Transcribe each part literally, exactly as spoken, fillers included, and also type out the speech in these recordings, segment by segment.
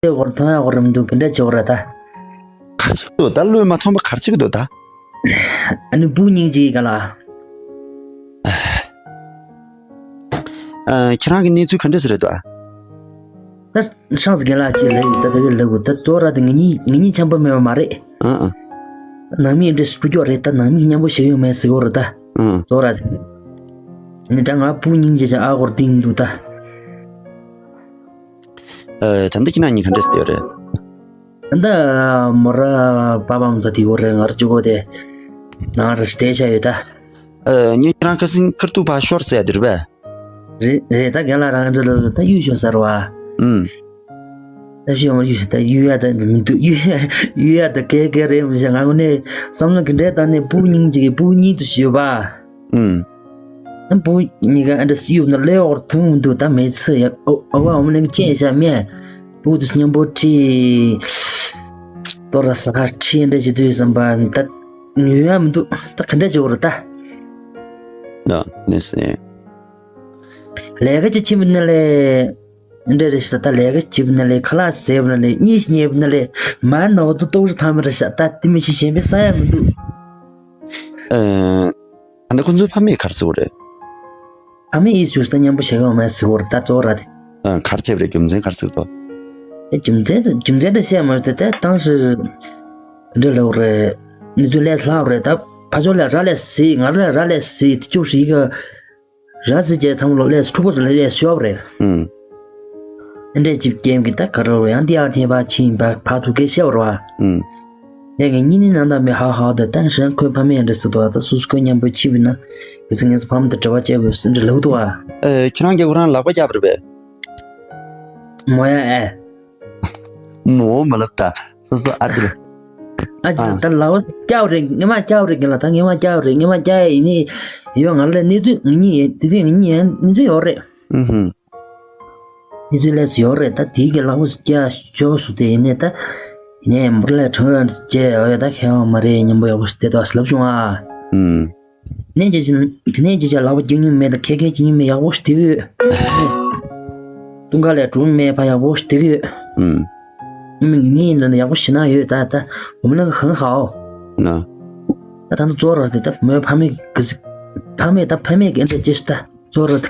ལས་སྐོར་མཐོང་ཡག་སྐོར་མི་འདུག་ག་འདྲ་བྱེད་དགོས་རེད་ད། ག་རེ་བྱེད་ཀྱི་འདུག་ད་བློས་མ་ཐོངས་པ་ག་རེ་བྱེད་ཀྱི་འདུག་ད། ཨ་ནི་བུ་སྙིང་རྗེ་ག་ལ། ཨ། ཁྱེད་རང་གི་གནས་ཚུལ་ག་འདྲ་ཞིག་རེད་འདུག་ཨ། ད་ཧྲང་ཟི་རྒན་ལགས་ཀྱིས་ལབ་ཡོད་ད། ད་གི་ལབ་དགོས་ད། གཙོ་བོ་ར་ད་ངེད་གཉིས་ངེད་གཉིས་འཆམ་པོ་མེད་པ་མ་རེད། ཨ་ཨ། ནང་མི་འདྲ་སྤྲོ་སྐྱོ་རེད་ད། ནང་མི་མཉམ་པོ་བྱེད་ཡོང་མེད་ཟེར་གོ་རེད་ད། ཨ་ཨ། གཙོ་བོ་ར་ད། ནི་ད་ང་བུ་སྙིང་རྗེ་ཅང་ཨ་སྐོར་ཏིང་འདུག་ད། ཨ། ད་འདི་ཁྱེད་རང་གཉིས་ག་འདྲ་ཟེར་ཡོད་རེད། ད་མོ་ར་པ་པ་མོ་ཚ་དེ་གོ་རེད། ང་ར་གཅིག་གོ་དེ་ནང་ར་བསྡད་བཞག་ཡོད་ད། ཨ། ངས་ཁྱེད་རང་ཁ་སང་ཁ་ཐུག་ཕར་ཤོར་ཟེར་དེ་རེད་པས། རེད་རེད། ད་རྒན་ལགས་རང་འདྲ་ལ་ད་གཡུག་ཤོར་ཟེར་བ། ཨུམ། ད་ཤོར་མ་གཡུག་ཤོར་ད་གཡུག་ཡ་ད་མི་འདུག་གཡུག་ཡ་གཡུག་ཡ་ད་གས་གས་རེད་མི་ཤེས། ང་ངོ་ནས་བསམ་བློ་གི་འདྲེ་ད་ནས་བུ་སྙིང་རྗེ་གི་བུ་གཉིས་དུ་ཞུས་པ། ཨུམ། ཨ། བུ་གཉིས་ཀ་ཨ་འདྲ་སུ་ཡོད་ན་ལས་འོར་ཐུང་མི་འདུག་ད་མེད་ཚེ་ཡ་ཨོ་ཨོ་བ་འོ་མ་ལེན་གི་ཅན་ཤ་མེད། བུ་དུ་མཉམ་པོ་ཁྲིད། ཏོ་ར་ས་ཁ་ཁྲིད་འདྲ་ཞིག་དུས་བསམ་པ་ད་ཉོ་ཡ་མི་འདུག་ད་ག་འདྲ་བྱེད་དགོས་རེད་ད། ལ་ནས་སེ། ལས་ཀ་ཅིག་ཕྱིན་པ་ན་ལས། འདྲ་རེད་ཤག་ད་ལས་ཀ་བྱེད་པ་ན་ལས། ཁ་ལག་ཟས་པ་ན་ལས། གཉིད་ཉལ་བ་ན་ལས། མ་ནོར་དུ་ལྟོགས་རི་ཐང་མི་རེད་ཤག་ད་དེ་མི་ཤེས་གཞན་པའི་ས་ཡ་མི་འདུག་ཨ། ད་ལྟ་ཁོ་ཚོའི་ཕ་མས་ག་རེ་ཟེར་བ་རེད། ཕ་མས་ཨི་ཟུར་ད་མཉམ་པོ་བྱེད་ཀྱི་ཡོད་མེད་ཟེར་བ་རེད་ད་གཙོ་བོ་ར་དེ། ཨ། ག་རེ་བྱས་པ་རེད། རྒྱུ་མཚན་ག་རེ་ཟེར་འདུག་ཨེ། རྒྱུ་མཚན་རྒྱུ་མཚན་ད་བཤད་མ་རེད་དེ། ད་ཏང་སི་འདྲ་ལབ་རེད། ནི་ཚོ་ལས་ལྷག་རེད་ད། ཕ་ཚོ་ལས་ར་ལས་སི་ང་ར་ལས་ར་ལས་སི་དེ་ཅུ་ཧྲི་གི་ར་སི་ཅེ་ཚང་མ་ལོ་ལས་ཕྲུ་གུ་ཚོ་ལས་ལས་ཤོབ་རེད། ཨུམ། ཨེ་འདྲས་ཅིག་སྐྱེམ་གི་ད་ག་རེ་ཡང་དེ་ཡང་ཐེན་པ་ཕྱིན་པ་ཕ་ཚུ་སྐད་བཤད་བར་བ། ཨུམ། ཡ་ངས་གཉིས་ནི་ནང་ད་མི་ཧ་ཧ་ད་ད་ཧྲན་ཁོའི་ཕ་མེས་འདྲ་སུ་དོ་ད་སུ་སུ་ཁོའི་མཉམ་པོ་ཕྱིན་པ་ན་ཡི་སི་ངས་སུ་ཕ་མ་ད་དྲི་བ་བྱས་བས་སུ་འདྲ་ལབ་དོ་བ། ཨེ། ཁྱེད་རང་གིས་ཁོ་རང་ལག་པ་བརྒྱབ་རེད་པས། མོ་ཡ་ཨེ། མོ་མ་ལབ་ད། སོ་སོ་ཨ་ཅེ་རེད། ཨ་ཅེ་ཨ། ད་ལག་པ་བརྒྱབ་རེད། ངས་མ་བརྒྱབ་རེད་གི་ལ། ད་ངས་མ་བརྒྱབ་རེད། ངས་མ་བརྒྱབ་ཡ་ཡིན་ནི་ཡོད། ང་ལ་གནས་ཚུལ་ངེད་གཉིས་ཡིན་དེ་དུས་ངེད་གཉིས་ཡིན་གནས་ཚུལ་ཡོད་རེད། ཨུ་ཧུམ། གནས་ཚུལ་ལས་སུ་ཡོད་རེད། ད་དེའི་གི་ལག་པ་སུ་བརྒྱབ་ཤོག་སུ་དེ་ཡིན་ནས་ད་ངས་མོར་ལས་གྲང་ར་བྱས་ཡོད་ཡ་ད་ཁྱད་པར་མ་རེད། མཉམ་པོ་ཡག་པོ་ཞིག་བསྡད་ཐོག་ལབ་བྱུང་ཨ། ཨུམ། དེ་ནས་ཅི་ཅི་དེ་ནས་ཅི་ཅི་ལག་པ་རྒྱག་མྱོང་མེད་ད། ཁེ་ཁེ་བྱེད་མྱོང་མེད། ཡག་པོ་ཞིག་བསྡད་ཡོད། ཏུང་ཁ་ལས་གྲུམ་མེད་ཕ་ཡག་པོ་ཞིག་བསྡད་ཡོད། ཨུམ། ངས་ཡིན་ན་ཡག་པོ་ཞིག་ན་ཡོད་ད། ད་འོ་མ་ན་གང་ཧའོ། ན། ད་ད་ནི་གཙོ་བོ་ར་དེ་ད་མོའི་ཕ་མེས་གི་ཕ་མེས་ད་ཕ་མེས་གི་ཨེ་འདྲ་ཅི་ཞིག་ད་གཙོ་བོ་ར་དེ་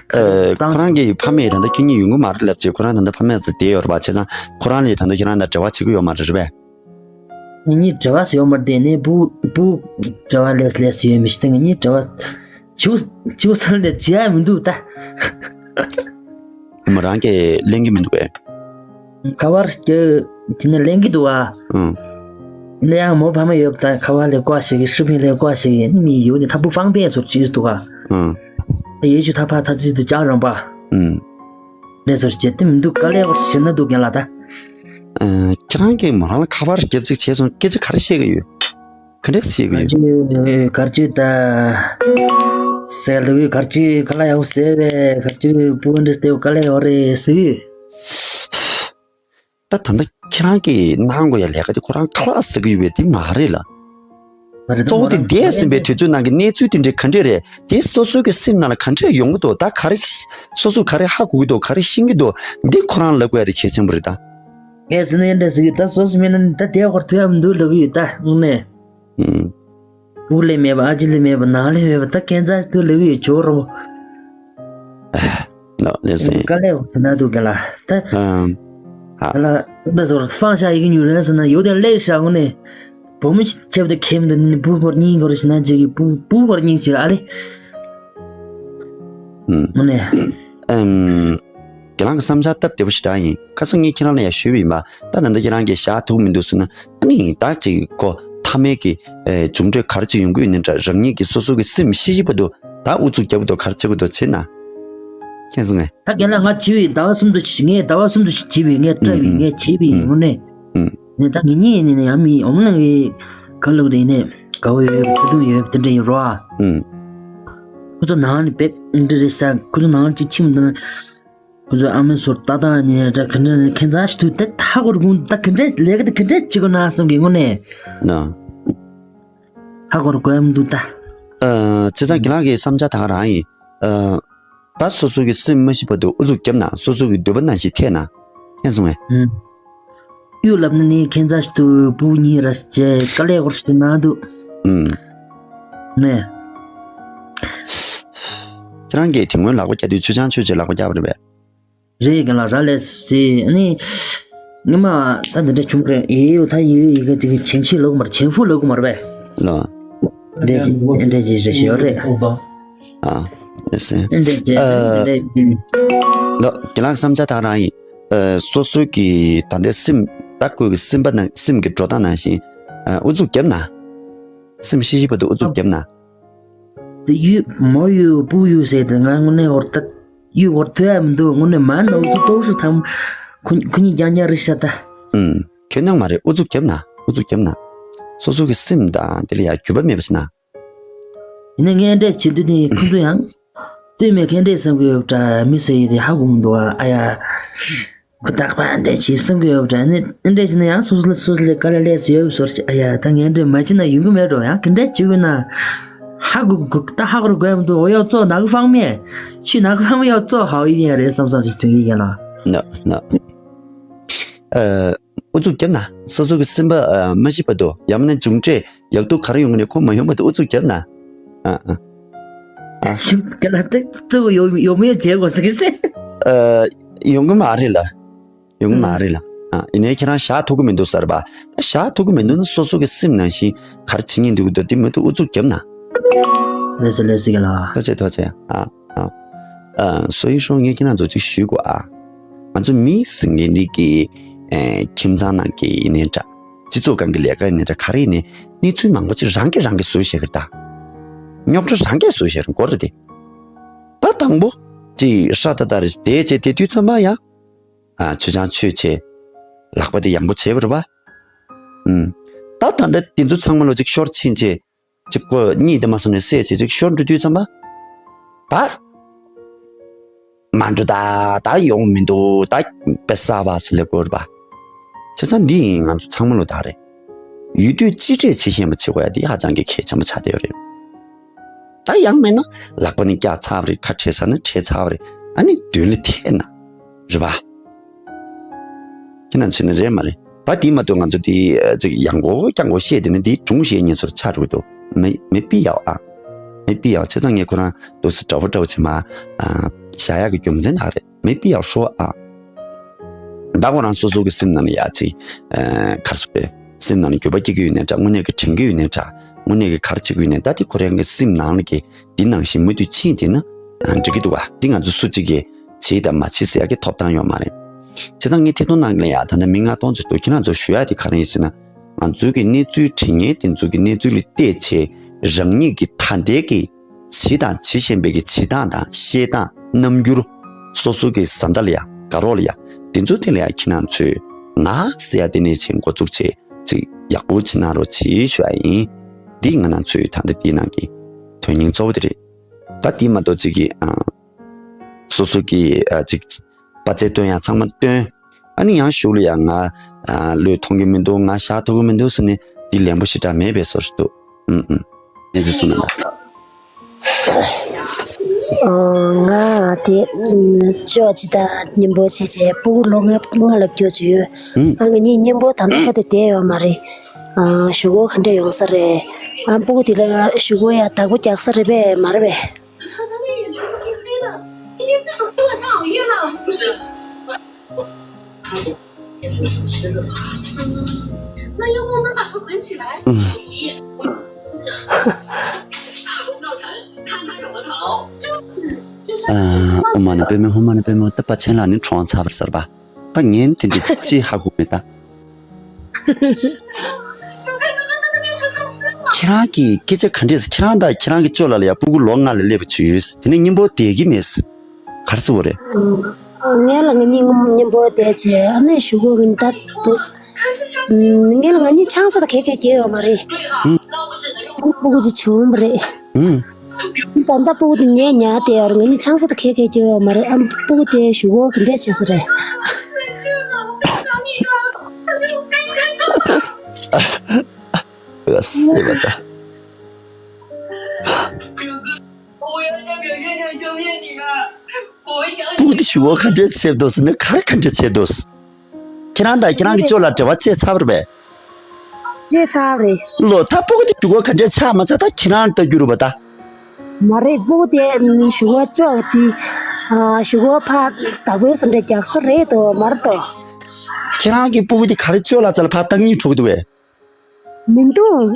ཨ། ཁོ་རང་གི་ཕ་མེས་ད་ལྟ་ཁྱེད་གཉིས་ཡོང་གི་མ་རེད་ལབ་ཅེས་ཁོ་རང་ད་ལྟ་ཕ་མེས་ཚོ་བསྡད་ཡོད་རེད་པ། བྱས་ཙང་ཁོ་རང་ལས་ད་ལྟ་ཁྱེད་རང་ད་འབྲེལ་བ་བྱེད་ཀྱི་ཡོད་མ་རེད་རེད་པས། ངེད་གཉིས་འབྲེལ་བ་ཟེར་ཡོད་མ་རེད། དེ་ནས་བུ་བུ་འབྲེལ་བ་ལས་ལས་ཟེར་ཡོད་མི་ཤེས། ད་ངེད་གཉིས་འབྲེལ་བ་བྱིའུ་བྱིའུ་ཚང་ལས་བྱེད་ཡ་མི་འདུག་ད། མོ་རང་གིས་ལེན་གྱི་མི་འདུག་པས། ཁ་པར་སྐྱོ་དེ་ནས་ལེན་གྱི་འདུག་ཨ། ཨང་། ཡིན་ན་ཡང་མོ་ཕ་མ་ཡོད་པ་ད་ཁ་པར་ལས་བཀོག་ཤེས་ཀྱི་ཧྲི་ཕིང་ལས་བཀོག་ཤེས་ཀྱི་ནི་མི་ཡོད་ནི་ཐ་བུ་ཕང་པས་སོར་བྱིས་འདུག་ཨ། ཨང་། ད་ཡེ་ཤུ་ཐ་ཕ་ཐ་ཚིག་དེ་ཅང་རང་པ། ཨང་། ལས་སོར་བྱེད་དེ་མི་འདུག་ག་ལས་བར་ཞེ་ན་འདུག་རྒན་ལགས་ད། ཨ། ཁྱེད་རང་གིས་མོ་རང་ལ་ཁ་པར་རྒྱབ་ཅིག་བྱས་སོང་། སྐད་ཆ་ག་རེ་བཤད་ཀྱི་ཡོད། ག་འདྲས་བཤད་ཀྱི་ཡོད། གར་ཅོད་གར་ཅོད་ད། ཟེར་ལུགས་གར་ཅོད་ག་ལ་ཡག་ཟེར་བས། གར་ཅོད་བུ་འདྲ་སྟེ་ག་ལ་ཡོད་རེད་ཟེར། ད་ད་ལྟ་ཁྱེད་རང་གིས་གནང་དགོས་ཡ་ལས་ཀ་དེ་ཁོ་རང་ཁ་ལག་ཟ་གི་ཡོད་པའི་དེ་མ་རེད་ལ། མ་རེད་ད། གཙོ་བོ་དེ་མོ་རང་འདས་ཟིན་པའི་དུས་ཚོད་ནང་གི་གནས་ཚུལ་དེ་འདྲའི་ག་འདྲས་རེད། དེ་སོ་སོའི་གི་སེམས་ནང་ལ་ག་འདྲས་ཡོང་གི་འདུག་ད་ག་རེ་སོ་སོ་ག་རེ་ཧ་གོ་གི་འདུག་ག་རེ་ཤེས་ཀྱི་འདུག་འདི་ཁོ་རང་ལབ་དགོས་ཡ་དེ་གལ་ཆེན་པོ་རེད་ད། ངས་ཟེར་ན་འདྲ་ཟེར་གི་ད། སོ་སོ་མིན་ན་ད་དེ་ཧོར་ཐུ་ཡ་མི་འདུག་ལབ་གི་ཡོད་ད་དངོས་གནས། ཨུམ། དབུགས་ལས་མེད་པ། ཨ་ཅི་ལས་མེད་པ། ནང་ལས་མེད་པ། ད་ཁྱད་མཚར་ཞིག་ཏུ་ལེགས་ཡོད་ཇོ་རོ། ལོ་ལེ་སེ། དཀའ་ལས་འོ་ན་འདུག་ག་ལ་ད། ཨམ། ཧ། ག་ལ་འདི་ཚོར་ཧྥང་ཤ་ཡི་གི་ཉུ་རན་ཟེར་ན་ཡོད་དེ་ལེགས་ཤག་དངོས་གནས། བུ་མོ་ཆེབ་དེ་ཁེམ་དུ་ནི་བུ་བར་སྙིང་གོར་ཞིག་ན་ཅིག་གི་བུ་བུ་བར་སྙིང་ཅིག་ཨ་ལེ། ཨུམ། དངོས་གནས། ཨམ། ཁྱེད་རང་གི་བསམ་འཆར་སྟབས་བདེ་པོ་ཞེ་དྲག་ཡིན། ཁ་སང་ངས་ཁྱེད་རང་ལ་ཡང་ཞུས་པ་ཡིན་པ། ད་ད་ལྟ་ཁྱེད་རང་གིས་བཞག་ཐུབ་མི་འདུག་ཟེར་ན། ཨ་ནི་ད་ཅིག་ཁོ་མཐའ་མའི་གི་ཨེ་མཇུག་འབྲས་ག་རེ་ཅིག་ཡོང་གི་ཡོད་ནའི་འདྲ། རང་ཉིད་ཀྱི་སོ་སོ་གི་སེམས་ཤེས་ཤེས་པ་འདུག་ད་ཨུ་ཚུགས་རྒྱབ་ཀྱི་འདུག་ག་རེ་བྱེད་ཀྱི་འདུག་བྱས་ན། མཁྱེན་སོང་ངས། ད་རྒན་ལགས་ང་བྱིས་པའི་ཟླ་བ་གསུམ་དུ་ཞིག་ངས་ཟླ་བ་གསུམ་དུ་ཞིག་བྱིས་པའི་ངས་སྤྲད་པའི་ངས་བྱིས་པའི་ངོ་ནས། ཨུམ། ནས་ད་ངེད་གཉིས་ནས་ཡང་མི་འོ་མ་ནང་གི་ག་ལུགས་རེད་ནས་དགའ་བོ་ཡོད་བརྩེ་དུང་ཡོད་དེ་འདྲ་ཡིན་རོ། ཨུམ། ཁོ་ཚོ་ནང་ནས་བེབ་འདྲ་རེད་ས། ཁོ་ཚོ་ནང་ཅིག་ཁྱིམ་དང་། ཁོ་ཚོ་ཨ་མའི་སོར་ལྟ་སྟངས་ནས་འདྲ་ག་འདྲ་ནས་ཁྱད་མཚར་ཞིག་འདུག་ད་ཧ་གོ་རུ་ད་ག་འདྲ་ལས་ཀ་དེ་ག་འདྲ་བྱེད་དགོས་ན་བསམ་གི་དངོས་གནས། ན། ཧ་གོ་རུ་དགོས་མི་འདུག་ད། ཨ། བྱས་ཙང་ཁྱེད་རང་གི་བསམ་འཆར་ད་ག་རང་ཡིན། ཨ། ད་སོ་སོ་གི་སེམས་མ་ཤེས་པ་འདུག་ཨུ་ཚུགས་རྒྱབ་ན་སོ་སོ་གི་འདོད་པ་ནང་བཞིན་འཐད་ན། མཁྱེན་སོང་ངས། ཨུམ། གཡུ་ལབ་ནི་ནི་ཁྱེད་ཚ་ཞིག་ཏུ་བུ་གཉིས་ར་བྱས་དཀའ་ལས་སྐོར་ཞིག་ན་འདུག་ཨུམ། ནས། ཁྱེད་རང་གིས་དེ་སྔོན་ལག་པ་བརྒྱབ་དུས་ཆུ་ཆང་མཆོད་ཅེས་ལག་པ་བརྒྱབ་པ་རེད་པས། རེད་ག་ལ་ར་ལས་སི་ཨ་ནི། ངི་མ་ད་འདི་འདྲ་བྱུང་གི་ཡེ་ཡོ་ད་ཡེ་ཡོ་ཡི་གེ་ཅིག་ཆེན་ཆེ་ལོག་མར་ཆེན་ཧྥུ་ལོག་མར་བས། ལོ། འདྲེ་ཅི་འདྲེ་ཅི་རེ་ཞིག་ཡོད་རེད། ཨ། ཨེ་སེ། འདྲེ་ཅི་ཨ། འདྲེ་ཅི། ལོ་ཁྱེད་རང་བསམ་འཆར་དག་རང་ཡིན། ཨ། སོ་སོ་གི་ད་ལྟའི་སེམས་ད་ཁོའི་གི་སེམས་པ་ནང་སེམས་ཀྱི་འགྲོ་སྟངས་ནང་བཞིན། ཨ། ཨུ་ཚུགས་རྒྱབ་ན། སེམས་ཤི་ཤི་བར་དུ་ཨུ་ཚུགས་རྒྱབ་ན། དེ་ཡུ་མོ་ཡུ་པུ་ཡུ་ཟེར་དེ་ང་དངོས་གནས་ཧོར་ད་ཡུ་ཧོར་ཐོས་ཡ་མི་འདུག་དངོས་གནས་མ་ནོར་ཚུ་ཏོག་ཧྲུ་ཐམ། ཁུ་ཁུ་ཉིད་རྒྱང་རྒྱང་རི་ཤ་ད། ཨུམ། ཁྱོད་ནང་མ་རེད། ཨུ་ཚུགས་རྒྱབ་ན། ཨུ་ཚུགས་རྒྱབ་ན། སོ་སོ་གི་སེམས་དང་དེ་ལ་ཡ་འགྱུར་བ་མེད་པ་ཞིག་ན། ཡིན་ན་ངས་འདྲས་བྱེད་དུས་ནི་ཁོང་ཚོ་ཡང་། ལྟོས་མེད་མཁན་འདྲས་བསམ་གི་ཡོད་པ་འདྲ་མི་ཟེར་ཡི་དེ་ཧ་གོ་མི་འདུག་ཨ་ཡ། ཁོ་རྟག་པར་འདྲས་བྱེད་བསམ་གི་ཡོད་པ་འདྲ་ནི་འདྲས་བྱེད་ན་ཡང་སོ་སོ་ལ་སོ་སོ་ལ་དཀའ་ལས་ལས་སུ་ཡོད་པའི་སོར་ཨ་ཡ་ད་ངས་འདྲས་མ་བྱེད་ན་ཡོང་གི་མེད་འགྲོ་ཡང་གི་འདྲས་བྱེད་དགོས་ན། ཧ་གོ་གོ་ད་ཧ་གོ་རུ་དགོས་མི་འདུག་འོ་ཡོ་ཙོ་ནག་ཕང་མེད། ཆུ་ནག་ཕང་མེད་ཡོ་ཙོ་ཧ་ཡི་ཡ་རེད་བསམ་བསམ་ཞིག་དྲན་གི་ཡིན་ལ། ན་ན། ཨ། ཨུ་ཚུགས་བརྒྱབ་ན་སོ་སོ་གི་སེམས་པ་ཨ་མ་ཤི་བར་དུ་ཡང་མིན་ན་མཇུག་འབྲས་ཡག་སྡུག་ག་རེ་ཡོང་གི་ནས་ཁོ་མ་ཡོང་བར་དུ་ཨུ་ཚུགས་བརྒྱབ་ན། ཨ་ཨ་ཨ། ཤུགས་ག་ལ་ཏིག་ཙུག་ཡོ་ཡོ་མེད་བྱེད་དགོས་ཟེར་གི་ཟེར། ཨ། ཡོང་གི་མ་རེད་ལ། ཡོང་གི་མ་རེད་ལ། ཨ། ཡིན་ནའི་ཁྱེད་རང་བཞག་ཐུབ་ཀྱི་མི་འདུག་ཟེར་བ། ད་བཞག་ཐུབ་ཀྱི་མི་འདུག་ན་སོ་སོ་གི་སེམས་ནང་བཞིན་ག་རེ་བྱེད་ཉིན་འདུག་གི་འདུག་དེ་མི་འདུག་ཨུ་ཚུགས་བརྒྱབ་ན། ལེ་སི་ལེ་སི་ག་ལ། ཐུགས་རྗེ་ཆེ་ཐུགས་རྗེ་ཆེ། ཨ། ཨ། ཨ། སོ་ཡིན་ཤོག་ངས་ཁྱེད་རང་ཚོ་ཅིག་ཞུ་དགོས་ཨ། ང་ཚོ་མི་ཟེར་མཁན་འདི་གི། ཨེ། ཁྱིམ་ཚང་ནང་གི་ཡིན་ནའི་འདྲ། སྤྱི་ཚོགས་སྒང་གི་ལས་ཀ་ཡིན་ནའི་འདྲ་ག་རེ་ཡིན་ནའི་གནས་ཚུལ་མང་པོ་ཅིག་རང་གིས་རང་གིས་བཟོས་བཞག་གི་རེད་ད། རྙོག་དྲ་རང་གིས་བཟོས་བཞག་གི་རེད་འགོ་རེད་དེ། ད་དང་པོ། ཅིག་ཧྲ་ཏ་ཏ་རེ་བསྡད་བྱས་དེ་དུས་ཙམ་པ་ཡ། ཨ། མཆོད་ཆང་མཆོད་བྱས། ལག་པ་དེ་ཡང་པོ་བྱས་པ་རེད་པ། ཨུམ། ད་ད་ལྟ་དེ་ཚོ་ཚང་མ་ལོ་ཅིག་ཤོར་ཕྱིན་བྱས། ཅིག་ཁོ་གཉིད་དེ་མ་སོང་ནས་སད་བྱས་ཅིག་ཤོར་འགྲོ་དུས་ཙམ་པ། ད། མ་འགྲོ་ད་ད་ཡོང་མི་འདུག་ད་པེ་ས་བ་སི་ལེ་གོར་བ། བྱས་ཙང་འདི་ཡིན་ང་ཚོ་ཚང་མ་ལོ་ད་རེད། ཡུལ་དུས་གཅིག་སྒྲིལ་བྱེད་ཤེས་པ་བྱེད་དགོས་ཡ་འདི་ཧ་ཅང་གི་གལ་ཆེན་པོ་ཆགས་བསྡད་ཡོད་རེད། ད་ཡང་མེད་ན་ལག་པ་ནི་བཀྱག་ཚར་བ་རེད། ཁ་བྲལ་ས་ན་བྲལ་ཚར་བ་རེད། ཨ་ནི་མདུན་ལ་ཐད་ན་རེད་པ། ཁྱེད་རང་ཚོས་ནི་རེད་མ་རེད། ད་དེ་མ་གཏོགས་ང་ཚོ་དེ་ཅིག་ཡང་སྒོ་རྐྱང་སྒོ་བཤད་དེ་ནི་དེ་སྒྲུང་བཤད་མཁན་ཚོར་ཆགས་འགྲོ་གི་འདུག་མི་མི་པི་ཡའོ་ཨ། མི་པི་ཡའོ་བྱས་ཙང་ངས་ཁོ་རང་འདུག་སེ་འདྲ་པོ་འདྲ་པོ་བྱེད་མ་ཨ། བཞག་ཡག་གི་རྒྱུ་མཚན་དག་རེད། མི་པི་ཡའོ་ཧྲོ་ཨ། ད་ཁོ་རང་སོ་སོ་གི་སེམས་ནང་ལ་ཡ་ཅིག་ཨ། ག་རེ་ཟེར་དགོས་རེད། སེམས་ནང་ལ་འགྱོད་པ་སྐྱེ་གི་ཡོད་ནའི་འདྲ། དངོས་གནས་ཀྱི་དྲན་གྱི་ཡོད་ནའི་འདྲ། དངོས་གནས་ཀྱི་ག་རེ་བྱེད་ཀྱི་ཡོད་ནའི་ད་དེ་ཁོ་རང་གི་སེམས་ནང་ལ་གི་འདི་ནང་བཞིན་མུ་མཐུད་ཕྱིན་བསྡད་ན་ཨ། འགྲིག་གི་འདུག་བ། འདི་ང་ཚོ་སུ་གཅིག་གིས་བྱེད་དང་མ་བྱེད་ཟེར་ཡག་གི་ཐོབ་ཐང་ཡོད་མ་རེད། བྱས་ཙང་ངས་ཐད་གཏོང་ནང་ལ་ཡ་ད་ལྟ་མི་ལྔ་སྟོང་ཙམ་འདུག་ཁྱེད་རང་ཚོ་ཞུ་ཡག་དེ་ག་རེ་ཡིན་ཟེར་ན། ང་ཚོའི་གི་གནས་ཚུལ་དྲི་ངན་དེ་ཚོ་གི་གནས་ཚུལ་ལ་བལྟས་བྱས་རང་ཉིད་ཀྱི་ད་ལྟའི་གི་བྱེད་དང་བྱེད་བཞིན་པའི་གི་བྱེད་སྟངས་དང་བཤད་སྟངས་རྣམ་འགྱུར། སོ་སོ་གི་བཟའ་ཟླ་ལ་ཡ་དགའ་རོགས་ལ་ཡ་དེ་ཚོ་དེ་ལ་ཡ་ཁྱེད་རང་ཚོས་ང་ཟེར་ཡ་དེ་ནས་བྱས་འགོ་བཙུགས་བྱས་ཅིག་ཡག་པོ་བྱེད་གནང་རོགས་བྱེད་ཞུ་ཡ་ཡིན། འདི་ང་རང་ཚོའི་ད་ལྟ་འདིའི་ནང་གི་དོན་སྙིང་གཙོ་བོ་དེ་རེད། ད་དེ་མ་གཏོགས་ཅིག་གི་ཨ། སོ་སོ་གི་ཨ། ཅིག་པ་ཚེ་སྟོན་ཡ་ཚང་མ་སྟོན། ཨ་ནི་ཡང་གཞུག་ལ་ཡང་ང་ཨ། བློས་ཐོངས་ཀྱི་མི་འདུག་ང་བཞག་ཐུབ་ཀྱི་མི་འདུག་ཟེར་ནས་འདི་ལན་པོ་ཞེ་དྲག་མེད་པའི་བཟོ་ཞིག་འདུག་ཨུམ་ཨུམ། གནས་ཚུལ་གསུངས་གནང་དང་། ང་དེ་ཅོ་ཅི་ད་མཉམ་པོ་བྱས་བྱས་སྤུ་གུ་ལོ་ལྔ་ལྔ་ལ་སྐྱོ་ཅི་ཡོད། ཨུམ། ཨ་ང་གཉིས་མཉམ་པོ་ད་ལྟ་ཁ་དེ་བསྡད་ཡོད་མ་རེད། ཨ་གཞུག་གུ་ག་འདྲས་ཡོང་ས་རེད། ཨ་སྤུ་གུ་དེ་ལ་གཞུག་གུ་ཡ་བདག་པོ་རྒྱག་ས་རེད་པས་མ་རེད་པས། 他他们眼睛都是黑的，一定是我跟我上好运了。不是，他不，也是想吃的。那要不我们把他捆起来？嗯。主意，我，大功告成，看他怎么逃。就是，就是。ཨ། ཨོཾ་མ་ཎི་པདྨེ་ཧཱུྃ། མ་ཎི་པདྨེ་ཧཱུྃ། ད་པ་ཆེན་ལགས་ནི་གྲོངས་ཚར་བ་ཟེར་བ། ད་ངས་དེ་འདྲ་ཅི་ཧ་གོ་མེད་ད། ཁྱེད་རང་གི་སྐད་ཆ་ག་འདྲས། ཁྱེད་རང་དང་ཁྱེད་རང་གི་ཅོ་ལགས་ལ་ཡ་སྤུ་གུ་ལོ་ལྔ་ལ་སླེབས་པ་ཅིག་ཡོད། དེ་ནས་མཉམ་པོ་བསྡད་ཀྱི་མེད། ག་རེ་ཟེར་བ་རེད། ངས་ལ་ང་གཉིས་མཉམ་པོ་བསྡད་བྱས་ཨ་ནི་གཞུག་གུ་ངས་ད་དུ། ངས་ལ་ང་གཉིས་ཆང་ས་ད་གས་གས་རྒྱག་ཡོད་མ་རེད། ཨུམ། སྤུ་གུ་ཅིག་བྱུང་བ་རེད། ཨུམ། ད་ལྟ་སྤུ་གུ་དེ་ངས་ཉར་བསྡད་ཡོད་རེད། ང་གཉིས་ཆང་ས་ད་གས་གས་རྒྱག་ཡོད་མ་རེད། ཨ་སྤུ་གུ་དེ་གཞུག་གུ་ག་འདྲས་བྱེད་ས་རེད། ཨ་སེ་བ་ད། སྤུ་གུ་དེ་གཞུག་གུ་ག་འདྲས་བྱེད་འདུག་ཟེར་ན་ག་རེ་ག་འདྲས་བྱེད་འདུག་ཁྱེད་རང་དང་ཁྱེད་རང་གི་ཅོ་ལགས་འབྲེལ་བ་བྱས་ཚར་བ་རེད་པས། བྱས་ཚར་བ་རེད། ལོ་ད་སྤུ་གུ་དེ་གཞུག་གུ་ག་འདྲས་ཆགས་མ་ཆགས་ད་ཁྱེད་རང་ལྟ་རྒྱུ་རེད་པ་ད། མ་རེད། སྤུ་གུ་དེ་གཞུག་གུ་ཅོ་དེ་གཞུག་གུ་ཕར་བདག་པོའི་བཟོ་འདྲ་རྒྱག་ས་རེད་དོ་མ་རེད་དོ། ཁྱེད་རང་གི་སྤུ་གུ་དེ་ག་རེ་ཅོ་ལགས་རྩ་ལ་ཕར་བཏང་སྙིང་བྲོ་གི་འདུག་པས། མི་འདུག་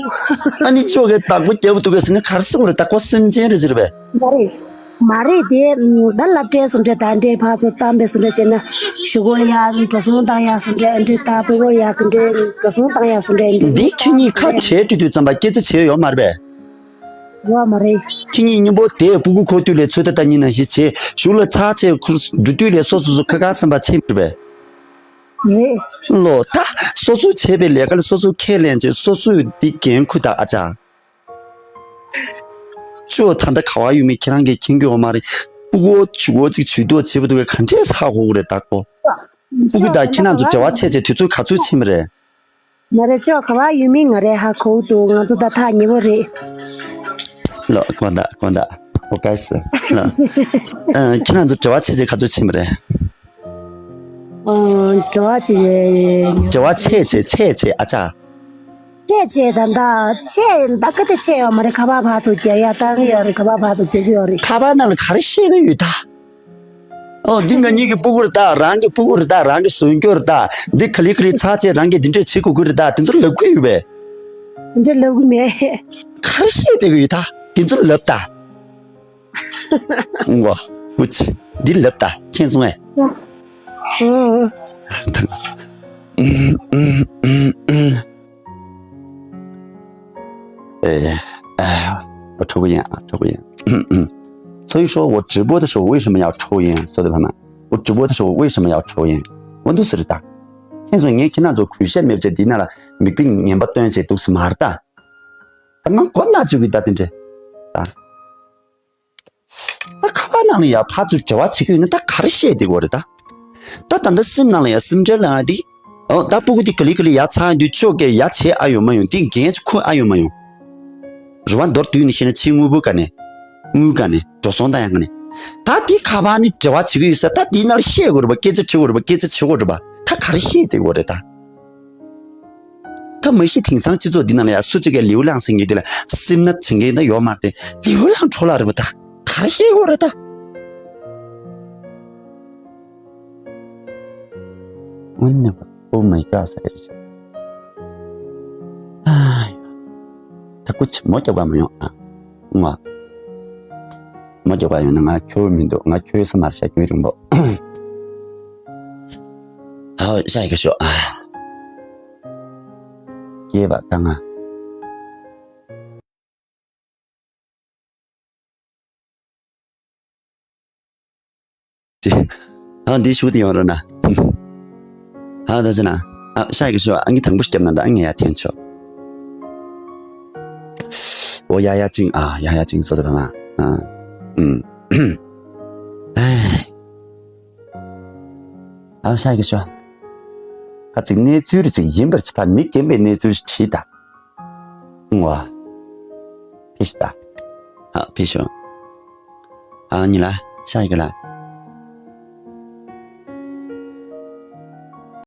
ཨ་ནི་ཅོ་གི་བདག་པོ་རྒྱབ་འདུག་གས་ཟེར་ན་ག་རེ་ཟེར་དགོས་རེད། བདག་པོ་སེམས་ཅན་རེད་ཟེར་བས། མ་རེད། མ་རེད་དེ། ད་སློབ་གྲྭའི་བཟོ་འདྲ་དང་འདྲའི་ཕར་ཚུར་བཏང་པའི་བཟོ་འདྲ་བྱས་ན་གཞུག་གུ་ལ་ཡ་འགྲོ་སོང་བཏང་ཡ་བཟོ་འདྲ་འདྲའི་ད་སྤུ་གུར་ཡ་གི་འདྲའི་འགྲོ་སོང་བཏང་ཡ་བཟོ་འདྲ་འདྲའི། འདི་ཁྱེད་གཉིས་ཁ་བྲལ་འགྲོ་དུས་ཙམ་པ་སྐད་ཆ་བྱས་ཡོད་མ་རེད་པས། ཡོད་མ་རེད། ཁྱེད་གཉིས་མཉམ་པོ་དེ་སྤུ་གུ་འཁོར་དུས་ལས་ཚོད་ལྟ་ལྟ་གཉིས་ནང་བཞིན་བྱས་གཞུག་ལ་ཚར་ཆེ་འགྲོ་དུས་ལས་སོ་སོ་སོ་ཁ་ཁ་སེམས་པ་ཆེ་མ་རེད་པས། རེད། ལོ་ད་སོ་སོ་བྱས་པའི་ལས་ཀ་ལ་སོ་སོ་ཁས་ལེན་བྱས་སོ་སོས་འདི་འགན་ཁུར་ད་ཨ་ཅག་ཅོ་ད་ལྟ་ག་བ་ཡོད་མེད་ཁྱེད་རང་གིས་མཁྱེན་གྱི་ཡོད་མ་རེད། སྤུ་གུ་ཇུ་གུ་གཅིག་ཇུས་གཏོགས་བྱེད་པ་འདུག་གས་ག་འདྲས་ཧ་གོ་གི་རེད་ད་ཁོ། སྤུ་གུ་དང་ཁྱེད་རང་ཚོ་འབྲེལ་བ་བྱས་བྱས་དུས་ཚོད་ག་ཚོད་ཕྱིན་པ་རེད། མ་རེད། ཅོ་ག་བ་ཡོད་མེད་ང་རས་ཧ་གོ་གི་འདུག་ང་ཚོ་ད་ཐག་ཉེ་བོ་རེད། ལོ་དགོངས་དག་དགོངས་དག་ཨོ་ཀེ་སི་ལོ། ཨ། ཁྱེད་རང་ཚོ་འབྲེལ་བ་བྱས་བྱས་ག་ཚོད་ཕྱིན་པ་རེད། ཨ། འབྲེལ་བ་བྱས་བྱས། འབྲེལ་བ་བྱས་བྱས་བྱས་བྱས་ཨ་ཅག་བྱས་བྱས་ད་ལྟ་བྱས་ད་ག་དེ་བྱས་ཡོད་མ་རེད། ཁ་པར་ཕར་ཚུར་རྒྱག་ཡ་བཏང་གི་ཡོད་རེད། ཁ་པར་ཕར་ཚུར་རྒྱག་གི་ཡོད་རེད། ཁ་པར་ནང་ལ་ག་རེ་བཤད་ཀྱི་ཡོད་ད། ཨོ་འདི་ང་གཉིས་ཀྱི་སྤུ་གུ་རེད་ད། རང་གི་སྤུ་གུ་རེད་ད། རང་གི་གཟུགས་སྐྱོ་རེད་ད། འདི་ག་ལེ་ག་ལེ་ཚར་བྱས་རང་གིས་འདི་འདྲས་བྱེད་དགོས་ཀྱི་རེད་ད། དེ་ཚོ་ལབ་ཀྱི་ཡོད་པས། འདི་འདྲས་ལབ་ཀྱི་མེད། ག་རེ་བཤད་བསྡད་ཀྱི་ཡོད་ད། དེ་ཚོ་ལབ་ད། ཨུ་ཆི། འདི་ལབ་ད། མཁྱེན་སོང་ངས། ཨུ། ཨུ། ཨུ། ཨུ། ཨུ། 哎，哎，我抽个烟啊，抽个烟。所以说我直播的时候为什么要抽烟？说的朋友们，我直播的时候为什么要抽烟？我都是的。现在你看那种苦线没有在地那了，没病年不断这都是马的。他们管那这个大的这，啊。 ད་ཁ་པར་ནང་ལ་ཡ་ཕར་ཚུར་འབྲེལ་བ་བྱེད་ཀྱི་ཡོད་ན་ད་ག་རེ་བཤད་བསྡད་ཀྱི་ཡོད་རེད་ད། ད་ད་ལྟ་སེམས་ནང་ལ་ཡ་སེམས་ཁྲལ་ལངས་ཡ་དེ། ཨོ་ད་སྤུ་གུ་དེ་ག་ལེ་ག་ལེ་ཡ་ཚར་དུས་ཅོ་གས་ཡ་བྱེད་ཨ་ཡོང་མ་ཡོང་དེ་འགན་ཅིག་ཁུར་ཨ་ཡོང་མ་ཡོང་། རེ་བ་མདོར་བསྡུས་ནས་བཤད་ན་ཕྱི་དངོས་པོ་ག་ནས་དངུལ་ག་ནས་འགྲོ་སོང་བཏང་ཡ་ག་ནས། ད་དེ་ཁ་པར་ནི་འབྲེལ་བ་བྱེད་ཀྱི་ཡོད་ས་ད་དེའི་ནང་ལ་བཤད་དགོས་རེད་པ། སྐད་ཆ་དྲི་དགོས་རེད་པ། སྐད་ཆ་བྱེད་དགོས་རེད་པ། ད་ག་རེ་བཤད་བསྡད་ཀྱི་ཡོད་རེད་ད། ད་མ་གཞི་དེང་སང་སྤྱི་ཚོགས་འདི་ནང་ལ་ཡ་སུ་གཅིག་གིས་ལེའུ་ལང་ཟེར་མཁན་དེ་ལ་སེམས་ན་བྱེད་མཁན་ད་ཡོད་མ་རེད་དེ། ལེའུ་ལང་འཕྲོ་བརླག་རེད་པ་ད། ག་རེ་བཤད་དགོས་རེད་ད། Oh my God ཟེར་རེད། ཨ། ད་སྐུ་ཆེ་མོ་རྒྱབ་ག་མ་ཡོང་ཨ། ང་། མོ་རྒྱབ་ག་ཡོང་ན་ང་ཁྱོད་མི་འདུག་ང་ཁྱོད་ས་མར་བཞག་རྒྱུ་རིང་པོ། ཨའོ་ཤ་ཡི་ག་ཤོག་ཨ། སྐྱེས་པ་ད་ང་། ཨ་འདི་ཞུ་དེ་ཡོང་རོགས་གནང་། ཨ་ད་ཅི་ན། ཨ་ཤ་ཡི་ག་ཤོག་ཨ་ངས་དང་པོ་ཞིག་བརྒྱབ་ན་ད་ཨ་ངས་ཡ་འཐེན་ཆོག་ཨོ་ཡ་ཡ་ཅིང་ཨ་ཡ་ཡ་ཅིང་སོ་ད་བ་མ། ཨ། ཨུམ། ཨེ། ཨ་ཤ་ཡི་ག་ཤོག་ཁ་ཅིག་གནས་ཚུལ་ཅིག་ཡིན་པར་ཕ་མི་རྒན་པའི་གནས་ཚུལ་ཞིག་བྲིས་ད། ཨུང་བ། ཕི་ཤི་ད། ཨ་ཕི་ཤི། ཨ་ནི་ལ། ཤ་ཡི་ག་ལ།